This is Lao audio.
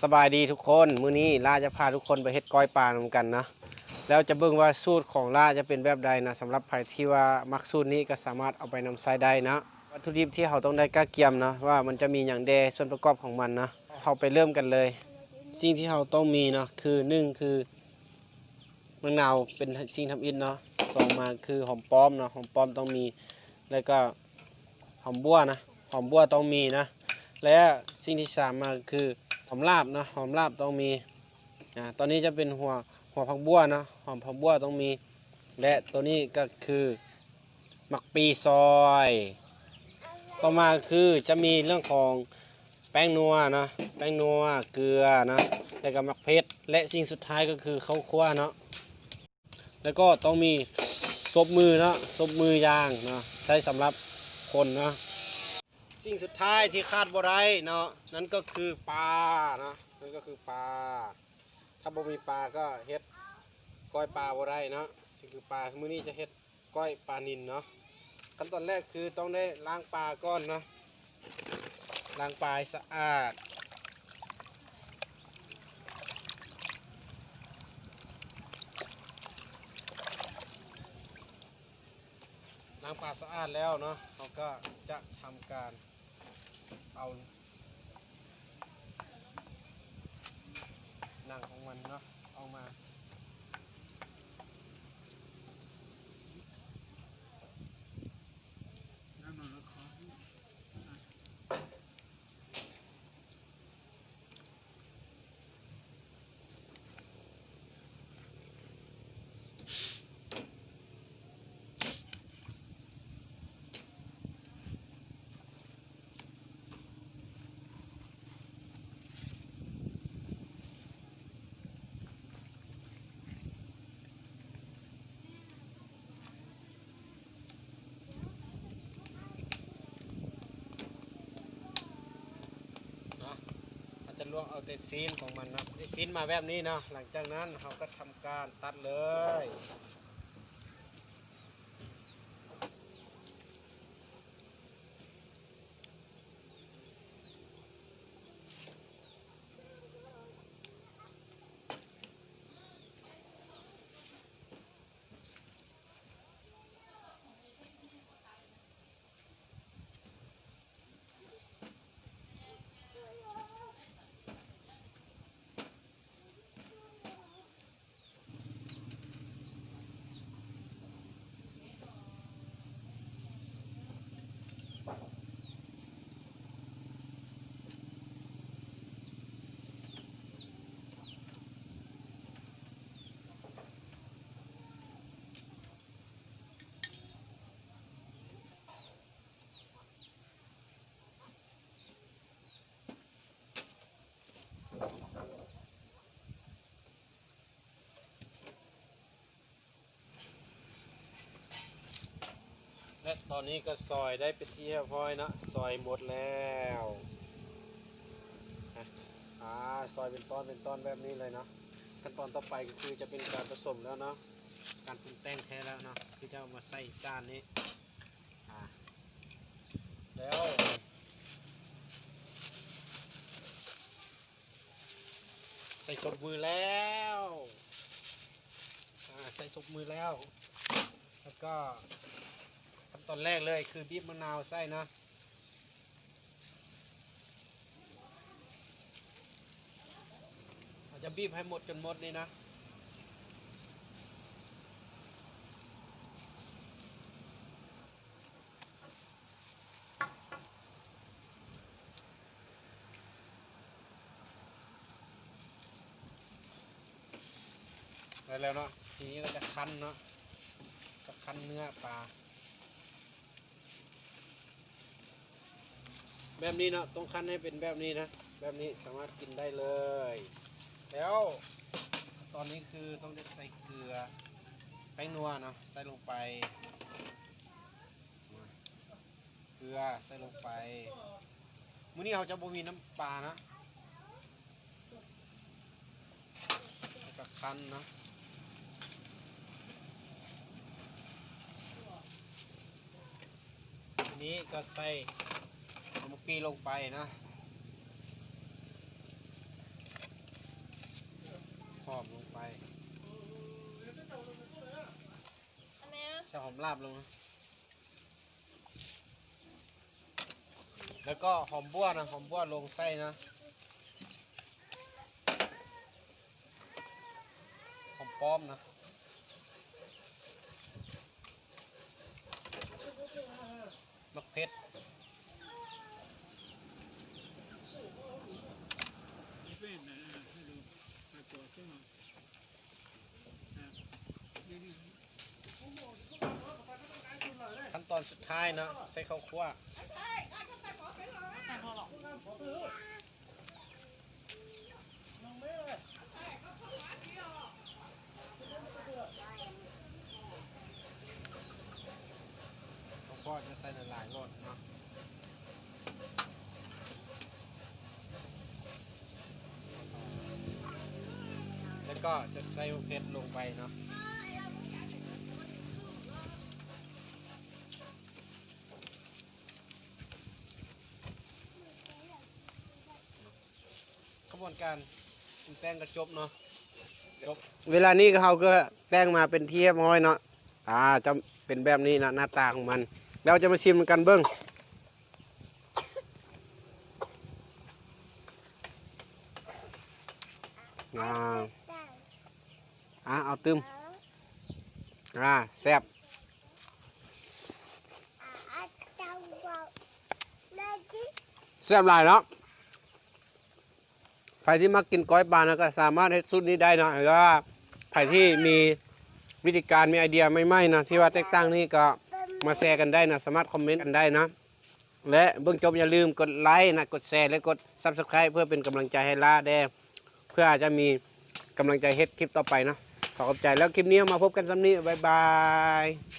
ສະບາຍດີທຸກຄົນ, ມື້ນີ້ຫຼ້າຈະພາທຸກຄົນໄປເຮັດກ້ອຍປານຳກັນເນາະ. ແລ້ວຈະເບິ່ງວ່າສູດຂອງຫຼ້າຈະເປັນແບບໃດນະ. ສຳລັບໃຜທີ່ວ່າມັກສູດນີ້ກໍສາມາດເອົາໄປນຳໃຊ້ໄດ້ເນາະ. ວັດຖຸດິບທີ່ເຮົາຕ້ອງໄດ້ກະກຽມເນາະ ວ່າມັນຈະມີຫຍັງແດ່ ສ່ວນປະກອບຂອງມັນເນາະ. ເຮົາໄປເລີ່ມກັນເລີຍ. ສິ່ງທີ່ເຮົາຕ້ອງມີເນາະ ຄື ໜຶ່ງ ຄື ໝາກນາວເປັນສິ່ງທຳອິດເນາະ, ສອງມາຄືຫອມປ້ອມເນາະ, ຫອມປ້ອມຕ້ອງມີ, ແລ້ວກໍຫອມບົ່ວນະ, ຫອມບົ່ວຕ້ອງມີນະ, ແລະ ສິ່ງທີສາມມາຄືຫອມລາບເນາະ, ຫອມລາບຕ້ອງມີ. ອາ ຕອນນີ້ຈະເປັນຫົວ ຫົວຜັກບົ່ວເນາະ, ຫອມຜັກບົ່ວຕ້ອງມີ ແລະ ໂຕນີ້ກໍຄື ໝາກປີຊອຍ. ຕໍ່ມາຄືຈະມີເລື່ອງຂອງແປ້ງນົວເນາະ, ແປ້ງນົວ, ເກືອເນາະ, ແລ້ວກໍໝາກເຜັດ ແລະ ສິ່ງສຸດທ້າຍກໍຄືເຂົ້າຂົ້ວເນາະ. ແລ້ວກໍຕ້ອງມີສົບມືເນາະ, ສົບມືຍ່າງເນາະ, ໃຊ້ສຳລັບຄົນເນາະ. ສິ່ງສຸດທ້າຍທີ່ຂາດບໍ່ໄດ້ເນາະ, ນັ້ນກໍຄືປາເນາະ, ນັ້ນກໍຄືປາ. ຖ້າບໍ່ມີປາກໍເຮັດກ້ອຍປາບໍ່ໄດ້ເນາະ. ສິ່ງຄືປາ, ມື້ນີ້ຈະເຮັດ ກ້ອຍປານິນເນາະ. ຂັ້ນຕອນແລກຄືຕ້ອງໄດ້ລ້າງປາກ່ອນເນາະ, ລ້າງປາໃຫ້ສະອາດ. ລ້າງປາສະອາດແລ້ວເນາະ, ເຮົາກໍຈະທຳການ ເອົາໜັງຂອງມັນເນາະ ອອກມາ. ເນາະ ເຮົາຈະລວກເອົາແຕ່ຊີ້ນຂອງມັນເນາະ, ໄດ້ຊີ້ນມາແບບນີ້ເນາະ. ຫຼັງຈາກນັ້ນເຮົາກໍທຳການຕັດເລີຍ. ແລະ ຕອນນີ້ກໍຊອຍໄດ້ເປັນທີ່ຮຽບຮ້ອຍເນາະ, ຊອຍໝົດແລ້ວ. ອາ ຊອຍເປັນຕອນເປັນຕອນແບບນີ້ເລີຍເນາະ. ຂັ້ນຕອນຕໍ່ໄປກໍຄືຈະເປັນການປະສົມແລ້ວເນາະ, ການປຸງແຕ່ງແທ້ແລ້ວເນາະ, ຄືຈະເອົາມາໃສ່ຈານນີ້. ອາ ແລ້ວ ໃສ່ສົບມືແລ້ວ. ອາ ໃສ່ສົບມືແລ້ວ ແລ້ວກໍຂັ້ນຕອນແລກເລີຍຄືບີບມະນາວໃສ່ເນາະ. ເຮົາຈະບີບໃຫ້ໝົດຈົນໝົດນີ້ນະ. ໄດ້ແລ້ວເນາະ, ທີນີ້ເຮົາຈະຄັ້ນເນາະ, ຈະຄັ້ນເນື້ອປາ ແບບນີ້ເນາະ, ຕ້ອງຄັ້ນໃຫ້ເປັນແບບນີ້ນະ, ແບບນີ້ສາມາດກິນໄດ້ເລີຍ. ແລ້ວຕອນນີ້ຄືຕ້ອງໄດ້ໃສ່ເກືອ ແປ້ງນົວເນາະ ໃສ່ລົງໄປ, ເກືອໃສ່ລົງໄປ. ມື້ນີ້ເຮົາຈະບໍ່ມີນ້ຳປານະ. ແລ້ວກໍຄັ້ນເນາະ, ທີນີ້ກໍໃສ່ເອົາໝາກປີລົງໄປເນາະ. ອມລົງໄປ ໃສ່ຫອມລາບລົງ ແລ້ວກໍຫອມບົ່ວນະ ຫອມບົ່ວນລົງໃສ່ນະ ຫອມປ້ອມນະ ໝາກເຜັດ ຂັ້ນຕອນສຸດທ້າຍເນາະ ໃສ່ເຂົ້າຂົ້ວ ເຮົາກໍຈະໃສ່ຫຼາຍໆໂລດເນາະ ແລ້ວກໍຈະໃສ່ໝາກເຜັດລົງໄປເນາະ. ຂະບວນການປຸງແຕ່ງກໍຈົບເນາະ ຈົບ ເວລານີ້ກໍ ເຮົາກໍແຕ່ງມາເປັນທີ່ຮຽບຮ້ອຍເນາະ ອ່າ ຈະເປັນແບບນີ້ນະ ໜ້າຕາຂອງມັນ ແລ້ວຈະມາຊີມນຳກັນເບິ່ງ ອ່າ ອ່າ ເອົາຕື່ມ ອ່າ ແຊບ ແຊບຫຼາຍເນາະ. ໃຜທີ່ມັກກິນກ້ອຍປານະ ກໍສາມາດເຮັດສູດນີ້ໄດ້ເນາະ ຫຼືວ່າໃຜທີ່ມີວິທີການ ມີໄອເດຍໃໝ່ໆນະ ທີ່ວ່າແຕກຕ່າງນີ້ ກໍມາແຊກັນໄດ້ນະ ສາມາດຄອມເມັນກັນໄດ້ນະ ແລະ ເບິ່ງຈົບຢ່າລືມກົດໄລນະ ກົດແຊ ແລະ ກົດ Subscribe ເພື່ອເປັນກຳລັງໃຈໃຫ້ລາແດ່ ເພື່ອຈະມີກຳລັງໃຈເຮັດຄລິບຕໍ່ໄປເນາະ. ຂໍຂອບໃຈ ແລ້ວຄລິບນີ້ມາພົບກັນສ່ຳນີ້ ບາຍບາຍ.